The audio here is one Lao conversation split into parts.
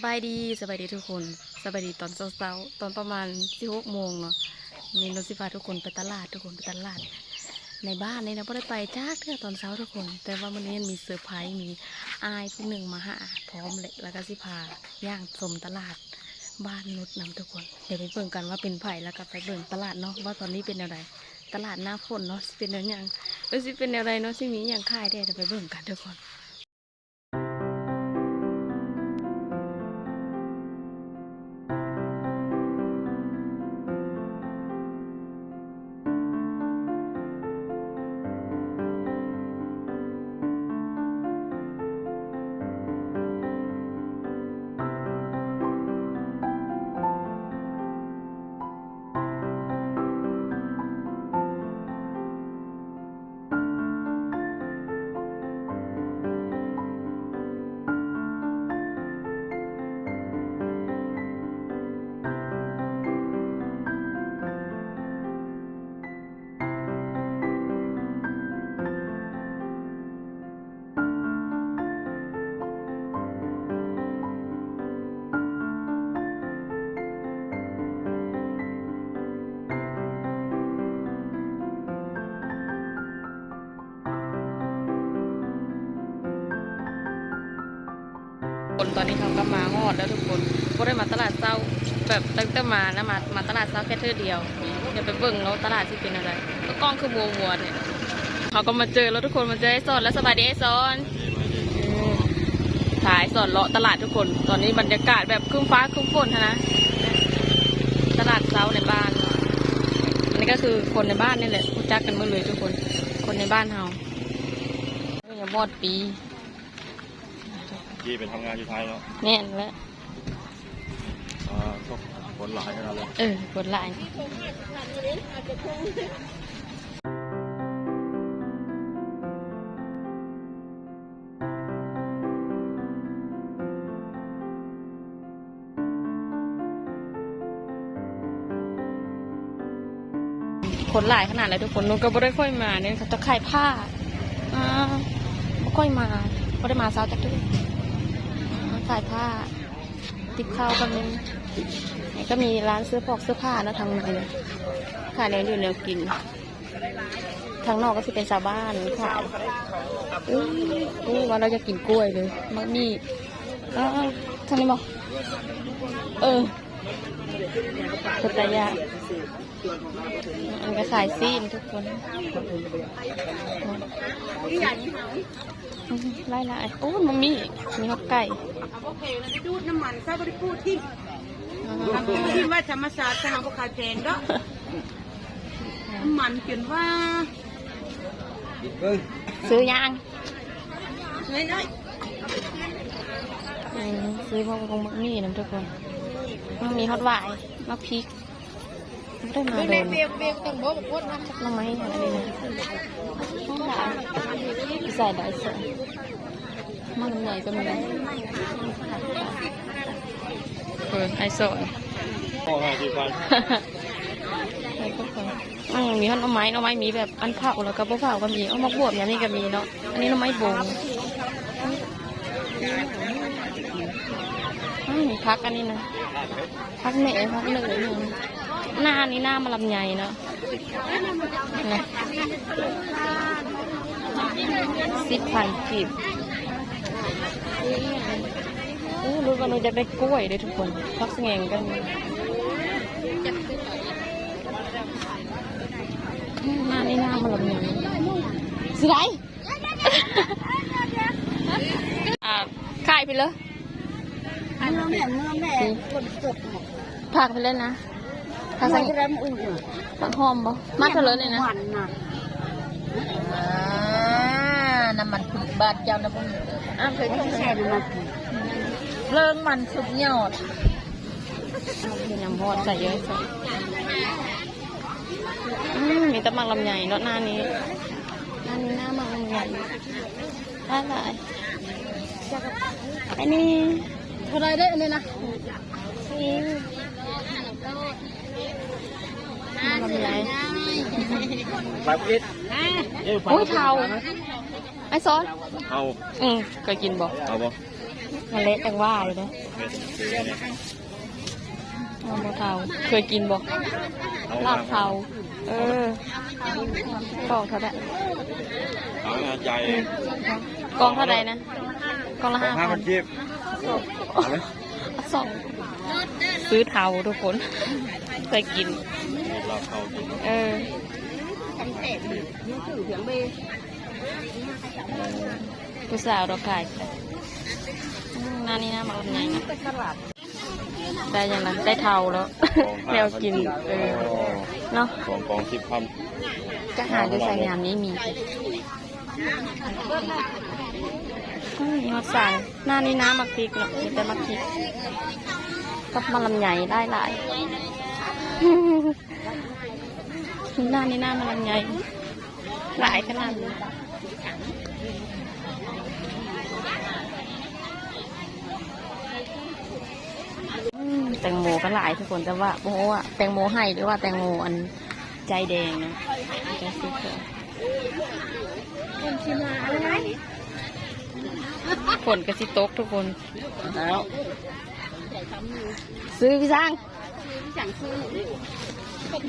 ສະບາຍດີ ສະບາຍດີທຸກຄົນ ສະບາຍດີຕອນເຊົ້າໆ ຕອນປະມານສິບຫົກໂມງເນາະ. ນີ້ໜູຊິພາທຸກຄົນໄປຕະຫຼາດ ທຸກຄົນ ໄປຕະຫຼາດໃນບ້ານນີ້ນະ ບໍ່ໄດ້ໄປຈັກເທື່ອຕອນເຊົ້າທຸກຄົນ. ແຕ່ວ່າມື້ນີ້ມີເຊີໄພ ມີອ້າຍຜູ້ໜຶ່ງມາຫາພ້ອມແຫຼະ ແລ້ວກໍຊິພາຍ່າງຊົມຕະຫຼາດບ້ານນຸດນຳທຸກຄົນ. ດຽວໄປເບິ່ງກັນວ່າເປັນໃຜ ແລ້ວກໍໄປເບິ່ງຕະຫຼາດເນາະ ວ່າຕອນນີ້ເປັນແນວໃດ ຕະຫຼາດໜ້າຝົນເນາະ ຊິເປັນແນວຫຍັງ ເອີ ຊິເປັນແນວໃດເນາະ ຊິມີຫຍັງຂາຍແດ່ ດຽວໄປເບິ່ງກັນທຸກຄົນ. ຄົນ ຕອນນີ້ເຮົາກໍມາຮອດແລ້ວທຸກຄົນ ບໍ່ໄດ້ມາຕະຫຼາດເຊົ້າ ແບບຕັ້ງແຕ່ມານະ ມາ ມາຕະຫຼາດເຊົ້າແຄ່ເທື່ອດຽວ. ດຽວໄປເບິ່ງເນາະ ຕະຫຼາດຊິເປັນແນວໃດ ກໍກ້ອງຄືມົວໆ ນີ້. ເຮົາກໍມາເຈີແລ້ວທຸກຄົນ ມາເຈີອ້າຍສອນແລ້ວ. ສະບາຍດີອ້າຍສອນ. ອືມ ພາອ້າຍສອນເລາະຕະຫຼາດທຸກຄົນ. ຕອນນີ້ບັນຍາກາດແບບຄຶ້ມຟ້າຄຶ້ມຝົນຫັ້ນນະ ຕະຫຼາດເຊົ້າໃນບ້ານ. ອັນນີ້ກໍຄືຄົນໃນບ້ານນີ້ແຫຼະ ຮູ້ຈັກກັນໝົດເລີຍທຸກຄົນ ຄົນໃນບ້ານເຮົາ. ຍັງບໍ່ຮອດປີ ທີ່ໄປທຳງານຢູ່ໄທເນາະ. ແມ່ນແຫຼະ. ອ່າ ຄົນຫຼາຍຂະໜາດເລີຍ. ເອີ ຄົນຫຼາຍ. ຄົນຫຼາຍຂະໜາດໃດທຸກຄົນ. ນຸດກໍບໍ່ໄດ້ຄ່ອຍມາເດ້ ເຂົາຈະຂາຍຜ້າ. ອ່າ ບໍ່ຄ່ອຍມາ ບໍ່ໄດ້ມາເຊົ້າຈັກເທື່ອ. ອ່າ ຂາຍຜ້າ ຕິບເຂົ້າກໍມີ. ນີ້ກໍມີຮ້ານເສື້ອຜອກເສື້ອຜ້າເນາະ ທາງໃນນີ້ ຂາຍແນວຢູ່ແນວກິນ. ທາງນອກກໍຊິເປັນຊາວບ້ານຂາຍ. ອື ອື ວ່າລາວຢາກກິນກ້ວຍເລີຍ ໝາກໝີ່. ເອີ ທາງນີ້ບໍ່? ເອີ ເປັນຕາຢາກ. ອັນນີ້ກໍຂາຍຊີ້ນທຸກຄົນ. ຫຼາຍໆ. ໂອ້ ມັນມີ ມີຮອດໄກ່. ເອົາບໍ່ແພງນະ ໄປດູດນ້ຳມັນຊະ ບໍ່ໄດ້ປູຖິ້ມ. ປູຖິ້ມໄວ້ທຳມະຊາດຊະ ເຮົາບໍ່ຂາຍແພງດອກ. ນ້ຳມັນຈົນວ່າ ຊື້ຫຍັງ? ຊື້ນ້ອຍໆ. ອືມ ຊື້ໝາກມົງໝາກໝີ່ນຳທຸກຄົນ. ມັນມີຮອດຫວາຍ ໝາກພິກ. ບໍ່ໄດ້ມາດົນ. ໜໍ່ໄມ້ອັນນີ້ນະ ໃສ່ໄດ້ໃສ່ ມັນໃຫຍ່ກໍມີ. ເອີ ອ້າຍສອນ ອືມ ມີທັງໜໍ່ໄມ້ ໜໍ່ໄມ້ມີແບບອັນເຜົາ ແລ້ວກໍບໍ່ເຜົາກໍມີ. ເອົາ ໝາກບວບຍາມນີ້ກໍມີເນາະ. ອັນນີ້ໜໍ່ໄມ້ບົງ. ອືມ ມີຜັກອັນນີ້ນະ ຜັກແໝ ຜັກເໜີຫຍັງ. ໜ້ານີ້ໜ້າໝາກລຳໄຍເນາະ ນະ ສິບພັນກີບ. ໂອ້ ລຸດວ່າໜູຢາກໄດ້ກ້ວຍເດ້ທຸກຄົນ. ຜັກສະແງງກໍມີ. ອືມ ໜ້ານີ້ໜ້າໝາກລຳໄຍ. ຊິໄດ້ ອ່າ ຂາຍໄປເລີຍ. ເມືອແມ່ ເມືອແມ່ ຄົນຈົບ ຝາກໄປເລີຍນະ. ຖ້າຊັ້ນ ຜັກຫອມບໍ່? ມາເທື່ອເລີຍນີ້ນະ. ອ່າ ນ້ຳມັນພືດບ້ານເຈົ້ານະ ບໍ່ມີ. ອ່າ ເຄີຍໃຊ້ນ້ຳມັນພືດ ເລື່ອງມັນສຸດຍອດ. ນ້ຳຮອດໃສ່ເຍອະ ອືມ ມີແຕ່ໝາກລຳໄຍເນາະ ໜ້ານີ້ ໜ້ານີ້ໜ້າໝາກລຳໄຍ ຫຼາຍໆ. ອັນນີ້ເທົ່າໃດເດ້ ອັນນີ້ນະ? ນີ້ ໝາກລຳໄຍ ຫຼາຍເອັດ. ໂອ້ຍ ເຖົ້າ ໄອ້ສອນ ເອົາ ອືມ ເຄີຍກິນບໍ່? ເອົາບໍ່? ຫັ້ນແຫຼະ ຈັ່ງວ່າຢູ່ເດ້. ເອົາບໍ່ເຖົ້າ ເຄີຍກິນບໍ່? ລາບເທົ້າ. ເອີ ກອງເທົ່າໃດ? ເອົາໃຈ ກອງເທົ່າໃດນະ? ກອງລະຫ້າພັນ ຫ້າພັນກີບ. ເອົາເລີຍ ສອງ ຊື້ເທົ້າທຸກຄົນ ເຄີຍກິນ ລາບເທົ້າກິນ. ເອີ ຜູ້ສາວດອກຂາຍ. ອືມ ໜ້ານີ້ນະ ໝາກລຳໄຍນະ. ໄດ້ຫຍັງນະ? ໄດ້ເທົ້າແລ້ວ ແນວກິນ. ເອີ ເນາະ ສອງກອງສິບພັນ ຈະຫາຢູ່ໃສຍາມນີ້ມີ. ອືມ ມີຮອດສາຍ. ໜ້ານີ້ນະ ໝາກພິກເນາະ ມີແຕ່ໝາກພິກກັບໝາກລຳໄຍຫຼາຍໆ. ໜ້ານີ້ນະ ໝາກລຳໄຍຫຼາຍຂະໜາດນີ້. ອືມ ແຕງໂມກໍຫຼາຍທຸກຄົນ ແຕ່ວ່າບໍ່ຮູ້ວ່າແຕງໂມໄຫ້ ຫຼືວ່າແຕງໂມອັນໃຈແດງເນາະ. ຝົນກໍຊິຕົກທຸກຄົນ. ແລ້ວ ຊື້ພີ່ຊ້າງ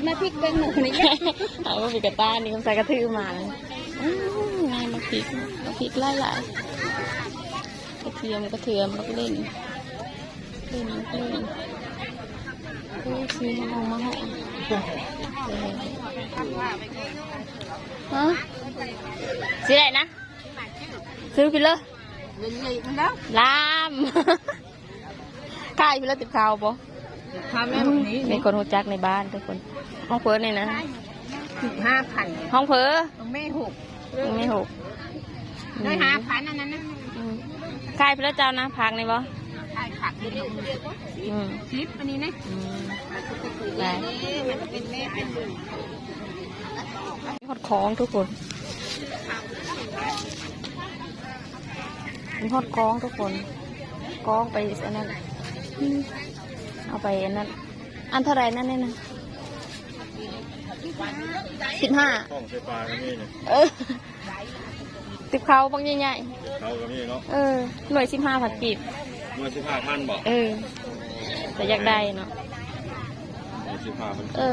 ມາພິກເບິ່ງໜູນີ້. ເອົາພິກກະຕ່ານີ້ ຄຳໃສກະຖືມາ. ອືມ ງາມ ໝາກພິກ ໝາກພິກຫຼາຍໆ. ກະທຽມ ກະທຽມ ໝາກເລັ່ງ ເລັ່ງ ໝາກເລັ່ງ. ໂອ້ ຊື້ມາຫອມ ມາຫອມ. ຮະ ຊິໄດ້ນະ ຊື້ກິນເລີຍ ລາມ. ຂາຍຢູ່ແລ້ວຕິບເຂົ້າບໍ່? ຂາຍແລ້ວນີ້ ມີຄົນຮູ້ຈັກໃນບ້ານທຸກຄົນ. ຂອງເພິ່ນນີ້ນະ ສິບຫ້າພັນ. ຂອງເພິ່ນ ຂອງແມ່ຫົກ ຂອງແມ່ຫົກ ໄດ້ຫ້າພັນອັນນັ້ນນະ. ອືມ ຂາຍໄປແລ້ວເຈົ້ານະ ຜັກນີ້ບໍ່? ຂາຍຜັກນີ້. ອືມ ສິບ ອັນນີ້ນະ. ອືມ ໄດ້ ມັນເປັນແມ່ເປັນ ຮອດຂອງທຸກຄົນ ຮອດຂອງທຸກຄົນ ກອງໄປອັນນັ້ນ ເອົາໄປອັນນັ້ນ. ອັນເທົ່າໃດນັ້ນນີ້ນະ? ສິບຫ້າ ຂອງໃສ່ປາກໍມີນີ້. ເອີ ຕິບເຂົ້າບັກໃຫຍ່ໆ ຕິບເຂົ້າກໍມີເນາະ. ເອີ ໜ່ວຍສິບຫ້າພັນກີບ. ໜ່ວຍສິບຫ້າພັນບໍ່? ເອີ ແຕ່ຢາກໄດ້ເນາະ ໜ່ວຍສິບຫ້າພັນ. ເອີ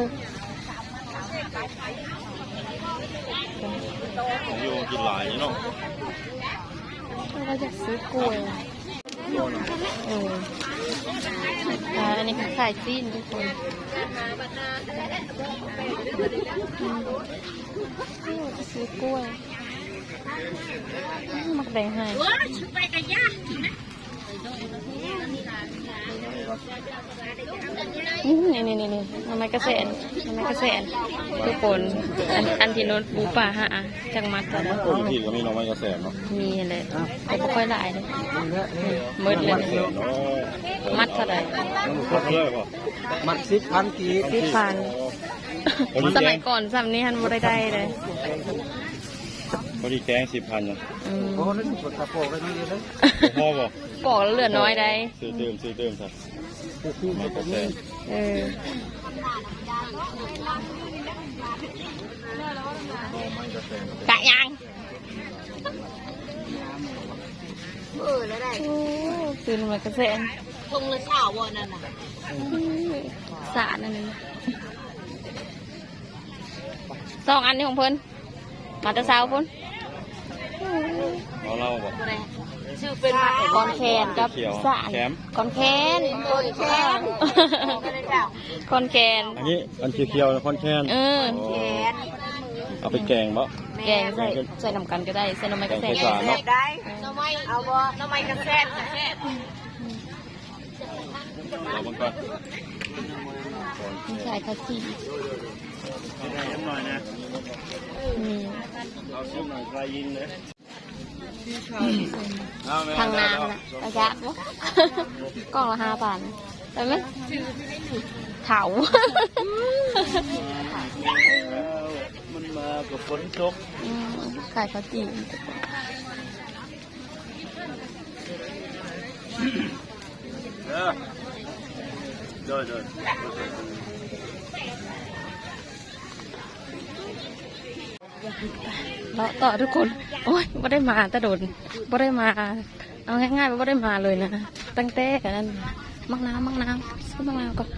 ຢູ່ກິນຫຼາຍເນາະ. ເຮົາຢາກຊື້ກ້ວຍ. ເອີ ອັນນີ້ກໍຂາຍຊີ້ນທຸກຄົນ. ອືມ ຊື້ກ້ວຍ ໝາກແດງໃຫ້. ອືມ ນີ້ໆໆ ໜໍ່ໄມ້ກະແສນ ໜໍ່ໄມ້ກະແສນທຸກຄົນ. ອັນ ອັນທີ່ໂນ້ດປູປາຫາຈັກມັດເທົ່າໃດ? ເອົາ ທີ່ກໍມີໜໍ່ໄມ້ກະແສນເນາະ. ມີຫັ້ນແຫຼະ ແຕ່ບໍ່ຄ່ອຍຫຼາຍເດ້. ໝົດແລ້ວ ມັດເທົ່າໃດ? ມັດເທົ່າໃດບໍ່? ມັດສິບພັນກີບ. ສິບພັນ. ສະໄໝກ່ອນຊ່ຳນີ້ຫັ້ນບໍ່ໄດ້ໄດ້ເດ້. ພໍດີແກງສິບພັນນະ. ອືມ ພໍແລ້ວ ຊິປອກໄດ້ເລີຍເດ້. ບໍ່ພໍບໍ່? ປອກແລ້ວເຫຼືອນ້ອຍໄດ໋. ຊື້ຕື່ມ ຊື້ຕື່ມຊະ. ເອີ ກະຫຍັງ? ເອີ ແລ້ວໄດ້ ໂອ້ ຊື້ໜໍ່ໄມ້ກະແສນ ຖົງລະຊາວບໍ່ນັ້ນນະ? ອືມ ສານອັນນີ້ ສອງອັນນີ້ຂອງເພິ່ນ ມາແຕ່ເຊົ້າພຸ້ນ. ເອົາເຫຼົ້າບໍ່? ບໍ່ໄດ້ ຊື່ເປັນມາ ຄອນແຄນກັບສານ ຄອນແຄນ ຄອນແຄນ ຄອນແຄນ. ອັນນີ້ອັນຂຽວໆນະ ຄອນແຄນ. ເອີ ຄອນແຄນ ເອົາໄປແກງບໍ່? ແກງໃສ່ ໃສ່ນຳກັນກໍໄດ້ ໃສ່ໜໍ່ໄມ້ກະແສນ ແກງໃສ່ສານເນາະ. ໄດ້ ໜໍ່ໄມ້ ເອົາບໍ່? ໜໍ່ໄມ້ກະແສນ ເອົາເບິ່ງກ່ອນ ມັນຂາຍເຂົ້າຈີ່ ແໜ້ໜ້ອຍນະ. ອືມ ເອົາຊິໜ້ອຍ ໄປຍິງເດ້. ທາງໜ້ານະ ໄປຈະບໍ່? ກ່ອງລະຫ້າພັນ ໄປໄໝ? ເຖົ້າ ມັນມາກັບຝົນຕົກ. ອືມ ຂາຍເຂົ້າຈີ່. ເດີ ໂດຍ ໂດຍ. ເລາະຕໍ່ທຸກຄົນ. ໂອ້ຍ ບໍ່ໄດ້ມາແຕ່ດົນ ບໍ່ໄດ້ມາ ເອົາງ່າຍໆ ບໍ່ໄດ້ມາເລີຍນະ ຕັ້ງແຕ່ອັນນັ້ນ. ໝາກນາວ ໝາກນາວ ຊື້ໝາກນາວກ່ອນ.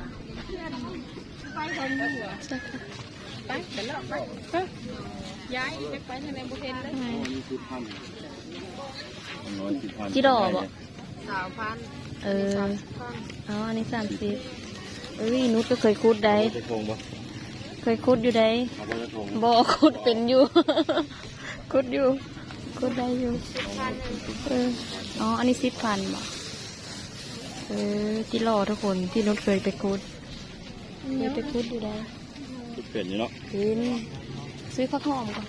ໄປ ໄປເລາະໄປ ຍາຍ ໄປ ໄປທາງໃດບໍ່ເຫັນເລີຍ. ຈິລໍບໍ່? ຊາວພັນ. ເອີ ອັນນີ້ສາມສິບພັນ. ອໍ ອັນນີ້ສາມສິບ. ເອີຍ ນຸດກໍເຄີຍຂຸດໄດ໋ ເອົາໄປຈັກຖົງບໍ່? ເຄີຍຂຸດຢູ່ໄດ໋. ເອົາໄປຈັກຖົງ? ບໍ່ ຂຸດເປັນຢູ່ ຂຸດຢູ່ ຂຸດໄດ້ຢູ່. ສິບພັນ. ເອີ ອໍ ອັນນີ້ສິບພັນບໍ່? ເອີ ຈິລໍທຸກຄົນ ທີ່ນຸດເຄີຍໄປຂຸດ ເຄີຍໄປຂຸດຢູ່ໄດ໋. ຄິດເປັນຢູ່ເນາະ. ເປັນ. ຊື້ຜັກຫອມກ່ອນ.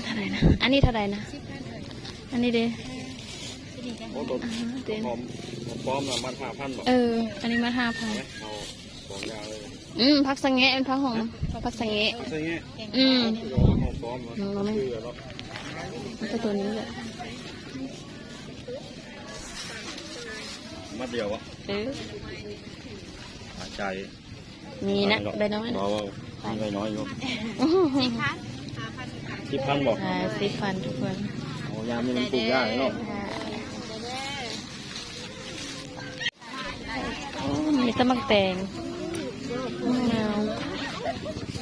ເທົ່າໃດນະ? ອັນນີ້ເທົ່າໃດນະ? ອັນນີ້ເດ? ໂອ້ ຕົວ ອ່າ ເຕັມ ຫອມ ຫອມປ້ອມນະ ມັດຫ້າພັນບໍ່? ເອີ ອັນນີ້ມັດຫ້າພັນ. ເອົາສອງຢ່າງເລີຍ. ອືມ ຜັກສະແງະ ເປັນຜັກຫອມ ຜັກສະແງະ. ຜັກສະແງະ. ອືມ ຫອມປ້ອມນະ. ອືມ ເອົາແມ່ນ ເອົາແຕ່ຕົວນີ້ແຫຼະ. ມັດດຽວບໍ່? ເອີ ໃສ່ ມີນະ ໃບນ້ອຍນະ. ບໍ່ ບໍ່ ມີໃບນ້ອຍຢູ່. ສິບພັນ ສິບພັນບໍ່? ອ່າ ສິບພັນທຸກຄົນ. ໂອ້ ຍາມນີ້ມັນປູກຍາກເນາະ. ອ່າ ໂອ້ ມີແຕ່ໝາກແຕງ ໝາກນາວ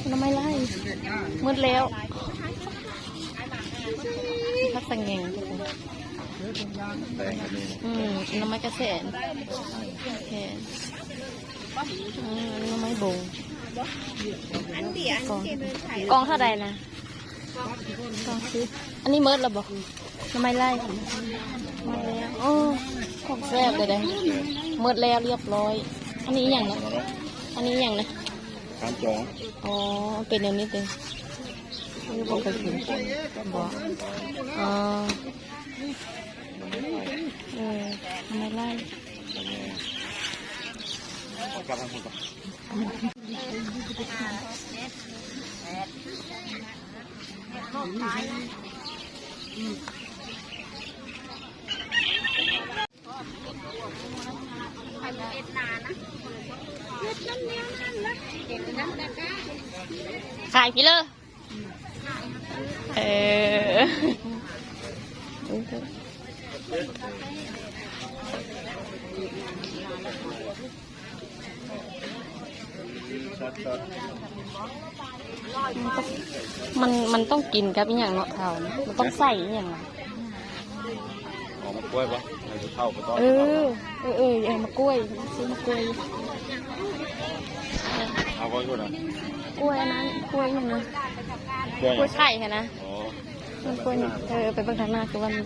ໜໍ່ໄມ້ໄລ່ ໝົດແລ້ວ. ຜັກສະແງງທຸກຄົນ. ແຕງກໍມີ. ອືມ ໜໍ່ໄມ້ກະແສນ ແຂນ. ອືມ ອັນນີ້ໜໍ່ໄມ້ບົງ. ອັນເດ ອັນນີ້ເຈເມີນໃສ່ ກ່ອງເທົ່າໃດນະ? ກ່ອງສິບ. ອັນນີ້ໝົດແລ້ວບໍ່? ໜໍ່ໄມ້ໄລ່ ໝົດແລ້ວ. ໂອ້ ຂອງແຊບເລີຍເດ້ ໝົດແລ້ວລຽບຮ້ອຍ. ອັນນີ້ອີ່ຫຍັງນະ? ອັນນີ້ອີ່ຫຍັງນະ? ການຈອງ. ອໍ ເປັນແນວນີ້ຕິ? ນີ້ບໍ່ເຄີຍກິນບໍ່? ອໍ ເອີ ໜໍ່ໄມ້ໄລ່. ເອົາກັບທາງພຸ້ນກ່ອນ. ຂາຍພີ້ເລີ. ເອີ ມັນຕ້ອງ ມັນ ມັນຕ້ອງກິນກັບອີ່ຫຍັງເນາະ ເຖົ້າ? ມັນຕ້ອງໃສ່ອີ່ຫຍັງວະ? ເອົາໝາກກ້ວຍບໍ່? ໃຫ້ຜູ້ເຖົ້າໄປຕໍ່. ເອີ ເອີ ເອີ ເອົາໝາກກ້ວຍ ຊື້ໝາກກ້ວຍ. ເອົາກ້ວຍພຸ້ນນະ. ກ້ວຍອັນນັ້ນ ກ້ວຍຫຍັງນະ? ກ້ວຍຫຍັງ? ກ້ວຍໄຂ່ຫັ້ນນະ. ອໍ ມັນກ້ວຍຫຍັງ? ເອີ ໄປເບິ່ງທາງໜ້າຄືວ່າມີ.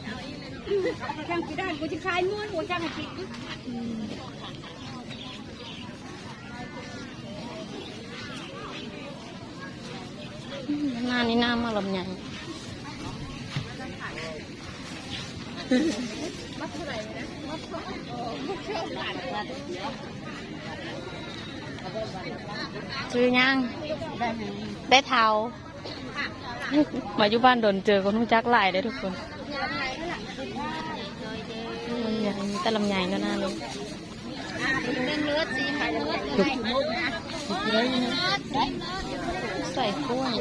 ໜ້ານີ້ໜ້າໝາກລຳໄຍ. ຊື້ຫຍັງ? ໄດ້ເຖົ້າ. ມາຢູ່ບ້ານດົນ ເຈີຄົນຮູ້ຈັກຫຼາຍເດ້ທຸກຄົນ. ມີແຕ່ລຳໄຍເທົ່ານັ້ນ. ໃສ່ກ້ວຍ.